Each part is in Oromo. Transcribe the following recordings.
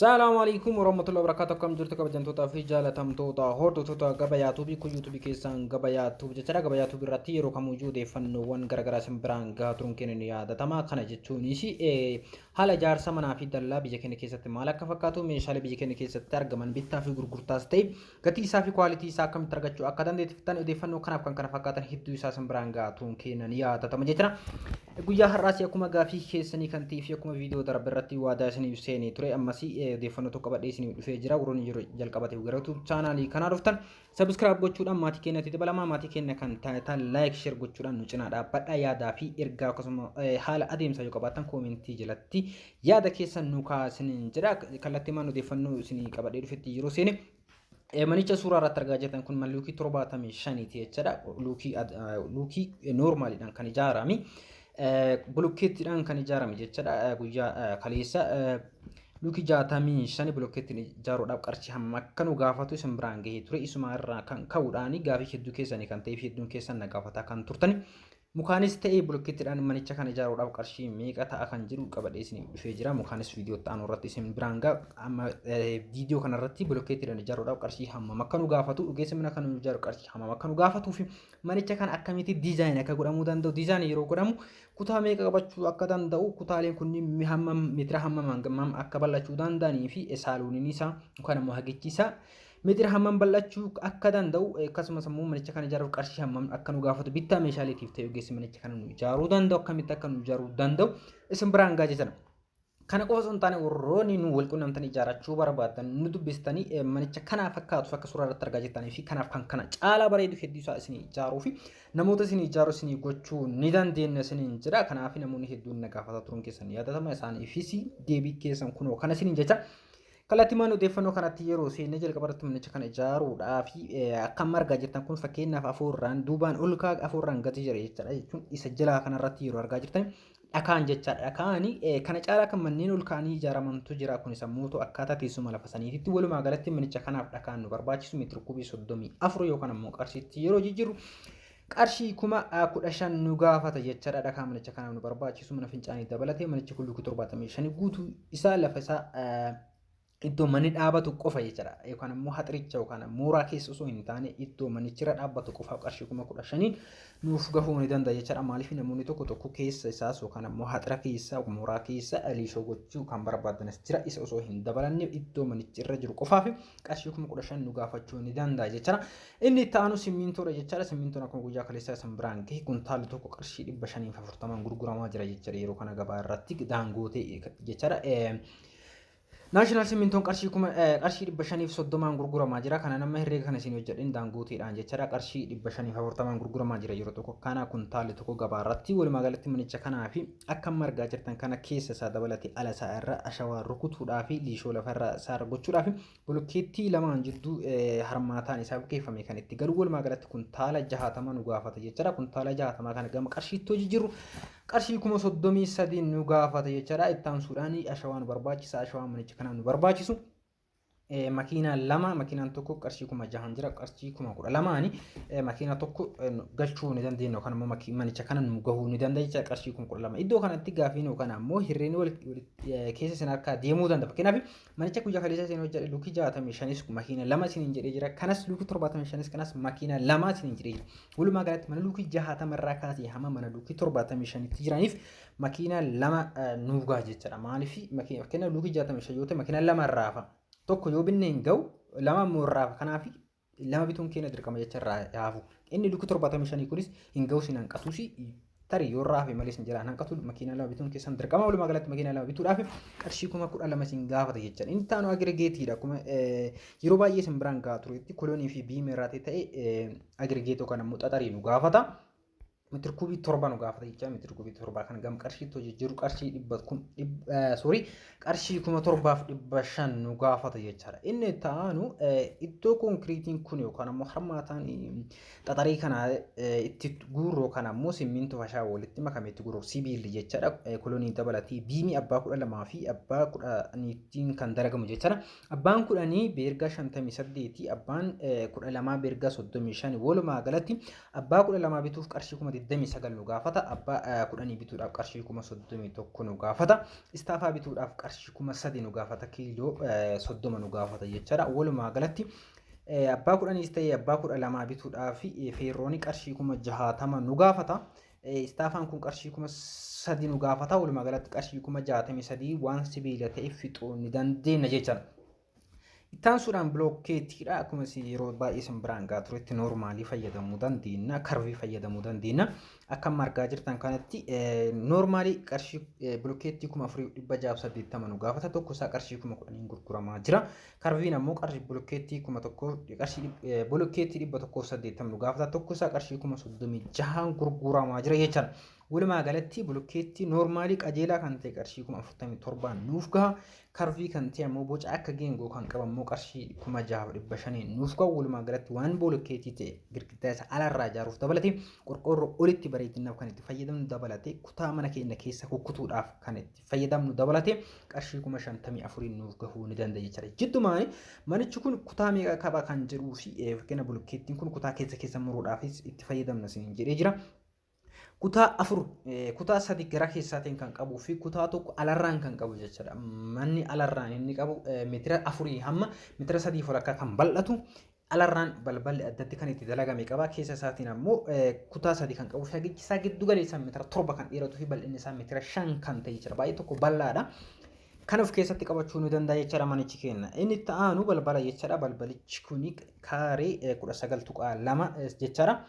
Salaamu alaikum warahmatullahi wabarakatuh. Akkam jirtu kabajamtootaa fi jaalatamtoota hordoftoota Gabayaa Tuubii? Kun yuutuubii keessaan Gabayaa Tuub jechuudha. Gabayaa Tuubii irratti yeroo kamiyyuu odeeffannoowwan garaagaraa isin biraan gahaa turuun keenya ni yaadatama. Kana jechuunis haala ijaarsa manaa fi dallaa biyya keenya keessatti maal akka fakkaatu, meeshaalee biyya keenya keessatti argaman bittaa fi gurgurtaas ta'e gatii isaa fi kwaalitii isaa akkamitti argachuu akka dandeettan, odeeffannoo kanaaf kan kana fakkaatan hedduu isaa isin biraan gahaa turuun keenya ni yaadatama jechuudha. Guyyaa har'aas akkuma gaafii keessanii kan ta'ee fi akkuma viidiyoo darbe irratti waadaa isiniif seenee ture, ammas odeeffannoo tokko qabadhee isiniif dhufee jira. Warroonni yeroo jalqabateef gara YouTube chaanaalii kanaa dhuftan subscribe gochuudhaan maatii keenyatti dabalamaa, maatii keenya kan taatan like, share gochuudhaan nu cinaa dhaabbadha. Yaadaa fi ergaa akkasuma haala adeemsaa yoo qabaattan koomentii jalatti yaada keessan nu kaasiniin jedha. Kallattii maan odeeffannoo isinii qabadhee dhufetti yeroo seene, manicha suuraa irratti argaa jirtan kun mana luukii 75ti jechuudha. Luukii noormaaliidhaan kan ijaarame. Bulukkeettiidhaan kan ijaarame jechuudha. Guyyaa kaleessa luukii 65 bulukkeettiin ijaaruudhaaf qarshii hamma akka nu gaafatu isin biraan gahee ture. Isuma irraa kan ka'uudhaan gaafii hedduu keessanii kan ta'eef hedduun keessan na gaafataa kan turtan. Mukaanis ta'ee bulukkeettiidhaan manicha kana ijaaruudhaaf qarshii meeqa ta'a kan jedhu qabadhee isin dhufee jira. Mukaanis viidiyoo ta'an irratti isin biraan ga'a. Amma viidiyoo kanarratti bulukkeettiidhaan ijaaruudhaaf qarshii hammam akka nu gaafatu, ogeessa mana kana nu ijaaru qarshii hammam akka nu gaafatuu fi manicha kana akkamitti diizaayinii akka godhamuu danda'u, diizaayinii yeroo godhamu kutaa meeqa qabachuu akka danda'u, kutaaleen kunniin hammam meetira hammam hammam akka bal'achuu danda'anii fi saalooniin isaa yookaan immoo hagichi isaa meetira hammam bal'achuu akka danda'u, akkasumas immoo manicha kana ijaaruuf qarshii hammam akka nu gaafatu, bittaa meeshaaleetiif ta'e ogeessi manicha kana nu ijaaruu danda'u akkamitti akka nu ijaaruu danda'u isin biraan gahaa jechuudha. Kana qofa osoo hin taane, warroonni nu wal quunnamtanii ijaarrachuu barbaadan nu dubbistanii manicha kanaa fakkaatu akka suuraa irratti argaa jirtanii fi kanaaf kan kana caalaa bareedu hedduu isaa isin ijaaruu fi namoota isin ijaaru isin gochuu ni dandeenya isiniin jira. Kanaaf namoonni hedduun na gaafataa turuun keessan yaadatama, isaaniifis deebii keessan kunoo kana isiniin jecha. Kallattiimaan odeeffannoo kanatti yeroo seenne, jalqaba irratti manicha kana ijaaruudhaa fi akka amma argaa jirtan kun fakkeenyaaf afuurraan duubaan ol kaa afuurraan gadi jira jechaadha. Jechuun isa jalaa kanarratti yeroo argaa jirtan dhakaan jechaadha. Dhakaani kana caalaa kan manneen ol ka'anii ijaaramantu jira. Kunis ammoo akkaataa teessuma lafa saniititti. Walumaa galatti manicha kanaaf dhakaan nu barbaachisu meetira kubii 34 yookaan ammoo qarshiitti yeroo jijjiirru qarshii 15,000 nu gaafata jechaadha. Dhakaa manicha kanaaf nu barbaachisu mana fincaanii dabalatee, manichi kun luukii 75 guutuu isaa lafa isaa iddoo manni dhaabatu qofa jechaadha. Yookaan ammoo haxiricha yookaan mooraa keessa osoo hin taane iddoo manichirra dhaabbatu qofaaf qarshii 15,000n nuuf gahuu ni danda'a jechaadha. Maaliif namoonni tokko tokko keessa isaas yookaan ammoo haxira keessa mooraa keessa liishoo gochuu kan barbaadanis jira. Isa osoo hin dabalanne iddoo manichi irra jiru qofaaf qarshii 15,000 nu gaafachuu ni danda'a jechaadha. Inni itti aanu simmintoodha jechaadha. Simmintoon akkuma guyyaa kaleessaa isin biraan gahe kuntaalli tokko qarshii 540 gurguramaa jira jechaadha yeroo kana gabaa irratti Daangootee jechaadha. Naashinaal simmintoon qarshii 530n gurguramaa jira. Kana nama herreega kana isin hojjedhin Daangooteedhaan jechaadha. Qarshii 540n gurguramaa jira yeroo tokko kana kuntaalli tokko gabaa irratti. Walumaa galatti manicha kanaa fi akka amma argaa jirtan kana keessa isaa dabalatee ala isaa irra ashawaa rukutuudhaa fi liishoo lafa irra isaa irra gochuudhaa fi bulukkeettii lamaan jidduu harmaataan isaa bukeeffame kan itti galu walumaa galatti kuntaala 60 nu gaafata jechaadha. Kuntaala 60 kana gama qarshiitti hojii jirru qarshii 33,000 nu gaafata jechaadha. Itti aansuudhaan ashawaa nu barbaachisa. Ashawaan manicha kanaaf nu barbaachisu makiinaa lama, makiinaan tokko qarshii 6,000n jira, qarshii 12,000n makiinaa tokko galchuu ni dandeenya yookaan immoo manicha kana nu gahuu ni danda'a jechaadha qarshii 12,000. Iddoo kanatti gaafiin yookaan ammoo hirreen keessa isin harkaa deemuu danda'a. Fakkeenyaaf manicha guyyaa kaleessa isin hojjedhe luukii 65s makiina lama isiniin jedhee jira. Kanas luukii 75s kanas makiina lama isiniin jedhee jira. Walumaa galatti mana luukii 60 irraa kaasee hamma mana luukii 75tti jiraniif makiina lama nuuf gaha jechaadha. Maaliif fakkeenyaaf luukii 65 yoo ta'e makiina lama irraa hafa. Tokko yoo binne hin gahu, lama immoo irraa hafa. Kanaaf lama bituun keenya dirqama jecha irraa haafu. Inni luukii 75 kunis hin gahu sin hanqatuusi, tarii yoo irraa hafe malee sin jalaa hanqatu, makiina lama bituun keessan dirqama. Walumaa galatti makiina lama bituudhaaf qarshii 12,000 sin gaafata jechaadha. Inni taanu agirigeetiidha. Akkuma yeroo baay'ee sin biraan gahaa turetti kolonii fi biimii irraa ta'e agirigeet yookaan ammoo xaxarii nu gaafata. Meetira kuubii 7 nu gaafata jecha. Meetira kuubii 7 kan gam qarshiitti hojii jiru qarshii dhibba kum soorii qarshii 7,500 nu gaafata jechaadha. Inni itti aanu iddoo konkiriitiin kun yookaan ammoo harmaataan xaxarii kana itti guurru yookaan ammoo simmintoo fashaa walitti makame itti guurru sibiilli jechaadha. Kolonii dabalatee biimii abbaa 12 fi abbaa 10tiin kan dalagamu jechaadha. Abbaan 10 beergaa 58, abbaan 12 beergaa 35. Walumaa galatti abbaa 12 bituuf qarshii kuma 29 nu gaafata. Abbaa 10 bituudhaaf qarshii 31,000 nu gaafata. Istaafaa bituudhaaf qarshii 3,000 nu gaafata. Kiiloo 30 nu gaafata jechaadha. Walumaa galatti abbaa 10s ta'e abbaa 12 bituudhaaf feerrooni qarshii 60,000 nu gaafata. Istaafaan kun qarshii 3,000 nu gaafata. Walumaa galatti qarshii 63,000 waan sibiila ta'e fixuu ni dandeenya jechaadha. Ittaansuudhaan bilookkeettiidha. Akkuma yeroo baay'ee isin biraan gahaa turetti noormaalii fayyadamuu dandeenya. Karvii fayyadamuu dandeenya. Akka amma argaa jirtan kanatti noormaalii qarshii bilookkeettii 4,680 nu gaafata. Tokko isaa qarshii 10,000 gurguramaa jira. Karviin ammoo qarshii bilookkeettii 1,000 qarshii bilookkeettii 180 nu gaafata. Tokko isaa qarshii 36,000 gurguramaa jira jechaadha. Walumaa galatti bilookkeettii noormaalii qajeelaa kan ta'e qarshii 47,000 nuuf gaha. Karvii kan ta'e ammoo boca akka geengoo kan qabu ammoo qarshii 6,500 nuuf gahu. Walumaa galatti waan bilookkeettii ta'e girgiddaa isa alarraa ijaaruuf dabalatee, qorqoorroo olitti bareedinaaf kan itti fayyadamnu dabalatee, kutaa mana keenya keessa kukkutuudhaaf kan itti fayyadamnu dabalatee qarshii 54,000 nuuf gahuu ni danda'a jechuudha. Jiddumaan manichi kun kutaa meeqa qaba kan jedhuu fi fakkeenya bilookkeettiin kun kutaa keessa keessa muruudhaafis itti fayyadamna isin jedhee jira. Kutaa 4, kutaa 3 gara keessaatiin kan qabuu fi kutaa 1 alarraan kan qabu jechuudha. Manni alarraan inni qabu meetira 4 hamma meetira 3 walakkaa kan bal'atu, alarraan balballi addatti kan itti dalagame qaba. Keessa isaatiin ammoo kutaa 3 kan qabu fi hagichi isaa giddu galeessaan meetira 7 kan dheeratuu fi bal'inni isaa meetira 5 kan ta'e jechuudha. Baay'ee tokko bal'aadha. Kan of keessatti qabachuu ni danda'a jechuudha manichi keenya. Inni itti aanu balbala jechuudha. Balbalichi kuni kaaree 19.2 jechuudha.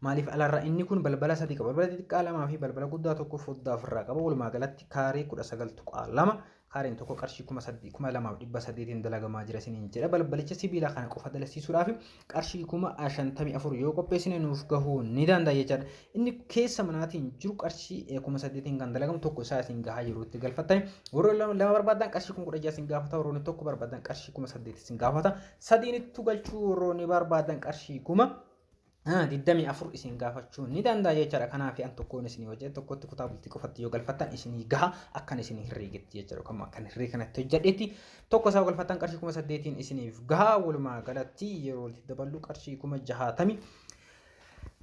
Maaliif alarra inni kun balbala 3 qaba. Balbala xixiqqaa 2 fi balbala guddaa 1 foddaa ofirraa qaba. Walumaa galatti kaaree 19.2, kaareen tokko qarshii 2,800 dalagamaa jira isiniin jedha. Balbalicha sibiila kana qofa dalasiisuudhaaf qarshii 54,000 yoo qopheessine nuuf gahuu ni danda'a jechaadha. Inni keessa manaatiin jiru qarshii 8,000 kan dalagamu tokko isaa isin gahaa yeroo itti galfattani. Warroonni lama barbaadan qarshii 16,000 isin gaafata. Warroonni tokko barbaadan qarshii 8,000 isin gaafata. Sadiinittu galchuu warroonni barbaadan qarshii 24,000 isin gaafachuu ni danda'a jechaadha. Kanaaf an tokkoon isinii hojjedhe, tokkotti kutaa bultii qofatti yoo galfattan isinii gaha, akkan isinii herreegetti jechaadha. Yookaan akkan herree kanatti hojjedhetti tokko isaa galfattan qarshii 8,000 isiniif gaha. Walumaa galatti yeroo walitti daballu qarshii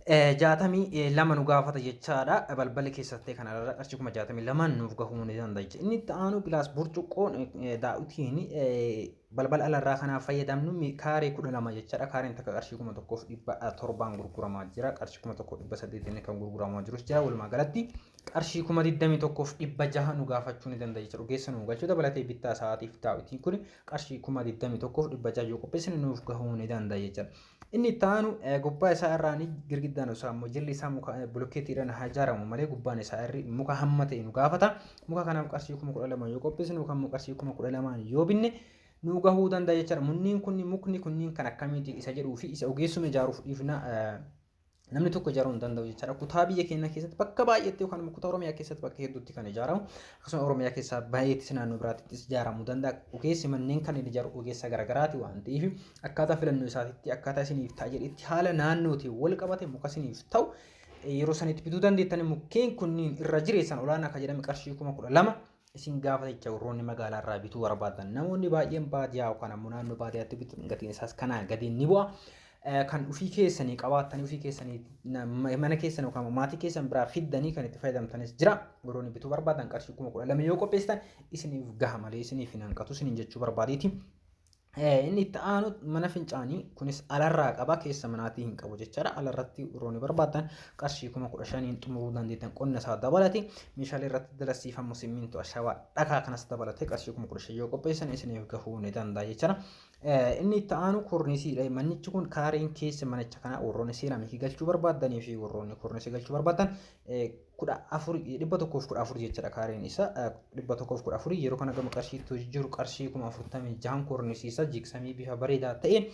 60,062 nu gaafata jechaadha. Balballi keessatti kan alarra qarshii 62,000 nuuf gahuu ni danda'a jechuudha. Inni itti aanu glass burcuqqoon daawwitiin balbala alarraa kanaaf fayyadamnu kaaree 12 jechaadha. Kaareen takka qarshii 1,700 gurguramaa jira. Qarshii 1,800 kan gurguramaa jirus jira. Walumaa galatti qarshii 21,600 nu gaafachuu ni danda'a jechuudha. Ogeessa nu galchuu dabalatee bittaa sa'aatiif daawwitiin kun qarshii 21,600 yoo qopheessine nuuf gahuu ni danda'a jechuudha. Inni itti aanu gubbaa isaa irraa ni girgiddaan isaa immoo jalli isaa muka bulokkeettiidhaan haa ijaaramu malee gubbaan isaa irri muka hamma ta'e nu gaafata. Muka kanaaf qarshii 12,000 yoo qopheessine yookaan immoo qarshii 12,000 yoo binne nu gahuu danda'a jechuudha. Munniin kun mukni kunniin kan akkamiiti isa jedhuu fi isa ogeessuma ijaaruuf dhiifna, namni tokko ijaaruu hin danda'u jechaadha. Kutaa biyya keenya keessatti bakka baay'eetti yookaan immoo kutaa Oromiyaa keessatti bakka hedduutti kan ijaaramu, akkasuma Oromiyaa keessaa baay'eettis naannoo biraattis ijaaramuu danda'a. Ogeessi manneen kan inni ijaaru ogeessa garaagaraati waan ta'eef, akkaataa filannoo isaatiitti, akkaataa isiniif ta'a jedhetti, haala naannootiin wal qabate muka isiniif ta'u yeroo sanitti bituu dandeettan. Mukkeen kunniin irra jireessan olaanaa kan jedhame qarshii 12,000 isin gaafata jecha warroonni magaalaa irraa bituu barbaadan. Namoonni baay'een baadiyyaa yookaan ammoo naannoo baadiyyaatti bitan gatiin isaas kanaa gadi ni bu'a. Kan ofii keessanii qabaattanii, ofii keessanii mana keessan yookaan maatii keessan biraa fiddanii kan itti fayyadamtanis jira. Warroonni bituu barbaadan qarshii 12,000 yoo qopheessitan isiniif gaha malee isiniif hin hanqatu isiniin jechuu barbaadeeti. Inni itti aanu mana fincaanii kunis alarraa qaba, keessa manaatii hin qabu jechaadha. Alarratti warroonni barbaadan qarshii 15,000 xumuruu dandeettan, qonna isaa dabalate, meeshaalee irratti dalasiifamu simmintoo, ashawaa, dhakaa kanas dabalate qarshii 15,000 yoo qopheessan isiniif gahuu ni danda'a jechaadha. Inni itti aanu koornisiidha. Manichi kun kaareen keessa manicha kana warroonni seeraamikii galchuu barbaadanii fi warroonni koornisii galchuu barbaadan 14, 114 jechaadha. Kaareen isa 114 yeroo kana gama qarshiitti jiru qarshii 46,000 koornisiisa jigsamii bifa bareedaa ta'een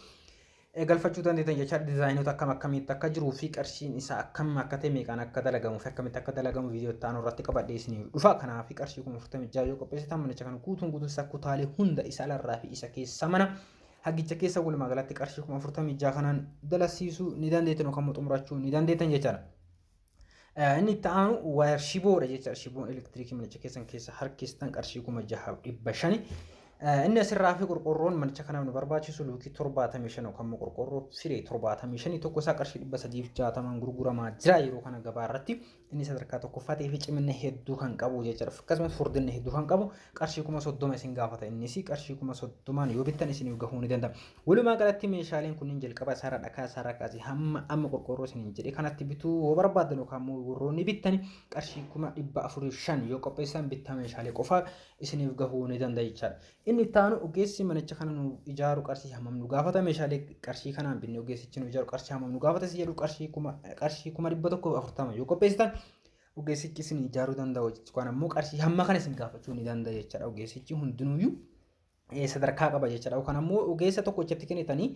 galfachuu dandeettan jechaadha. Dizaayinoota akkam akkamitti akka jiruu fi qarshiin isaa akkam akka ta'e, meeqaan akka dalagamuu fi akkamitti akka dalagamu viidiyoo itti aanu irratti qabadhee isiniif dhufa. Kanaaf qarshii 46,000 yoo qopheessitan manicha kana guutuun guutuun isaa kutaalee hunda isa alarraa fi isa keessa mana hagicha keessa walumaa galatti qarshii 46,000 kanaan dalasiisuu ni dandeettan yookaan xumurachuu ni dandeettan jechaadha. Inni itti aanu wire shiboodha jechaadha. Shiboon elektiriikii manicha keessan keessa harkistan qarshii 6,500. Inni asirraa fi qorqorroon manicha kanaaf nu barbaachisu luukii 75 yookaan immoo qorqorroo firee 75 tokko isaa qarshii 360 gurguramaa jira yeroo kana gabaa irratti. Inni sadarkaa tokkoffaa ta'ee fi cimina hedduu kan qabu jechuudha. Akkasumas furdina hedduu kan qabu qarshii 30,000 isin gaafata. Innis qarshii 30,000 yoo bittan isiniif gahuu ni danda'a. Walumaa galatti meeshaaleen kunniin jalqaba isaarraa dhakaa isaarraa kaasee hamma amma qorqorroo isiniin jedhe kanatti bituu yoo barbaaddan yookaan immoo warroonni bittani qarshii 405,000 yoo qopheessan bittaa meeshaalee qofaa isiniif gahuu ni danda'a jechaadha. Inni itti aanu ogeessi manicha kana nu ijaaru qarshii hammam nu gaafata, meeshaalee qarshii kanaan binne ogeessichi nu ijaaru qarshii hammam nu gaafata si jedhu qarshii 140,000 yoo qopheessitan ogeessichi isin ijaaruu danda'a jechuudha. Ammoo qarshii hamma kana isin gaafachuu ni danda'a jechaadha. Ogeessichi hundinuyyuu sadarkaa qaba jechaadha. Yookaan ammoo ogeessa tokkochatti kennitanii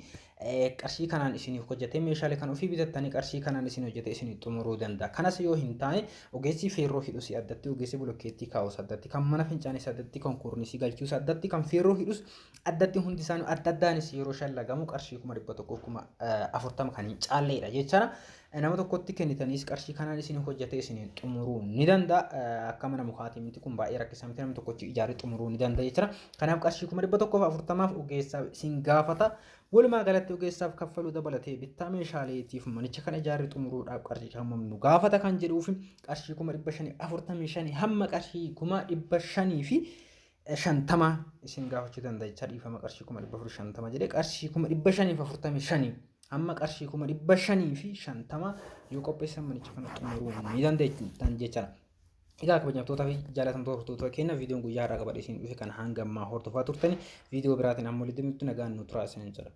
qarshii kanaan isiniif hojjetee meeshaalee kan ofii bitattanii qarshii kanaan isin hojjetee isin xumuruu danda'a. Kanas yoo hin taane ogeessi feerroo hidhus addatti, ogeessi bulokkeettii kaa'us addatti, kan mana fincaanis addatti, kan koornisii galchuus addatti, kan feerroo hidhus addatti, hundi isaanii adda addaanis yeroo shallagamu qarshii 140,000 kan hin caalleedha jechaadha. Nama tokkotti kennitaniis qarshii kanaan isin hojjetee isin xumuruu ni danda'a. Akka mana mukaatii miti, kun baay'ee rakkisaa miti, namni tokkochi ijaaree xumuruu ni danda'a jechuudha. Kanaaf qarshii 140,000 ogeessaaf isin gaafata. Walumaa galatti ogeessaaf kaffaluu dabalatee bittaa meeshaaleetiif manicha kana ijaaree xumuruudhaaf qarshii hammam nu gaafata kan jedhuuf qarshii 545,000 hamma qarshii 550,000 isin gaafachuu danda'a jecha. Dhiifama, qarshii 450,000 jedhee, qarshii 545,000 hamma qarshii 550,000 yoo qopheessan manicha kana xumuruu ni dandeessan jechaadha. Egaa kabajamtootaa fi jaalatamtoota hordoftoota keenya, viidiyoon guyyaa har'aa qabadhee isin dhufe kan hanga ammaa hordofaa turtani, viidiyoo biraatiin amma walitti nagaan nu turaa isin jedha.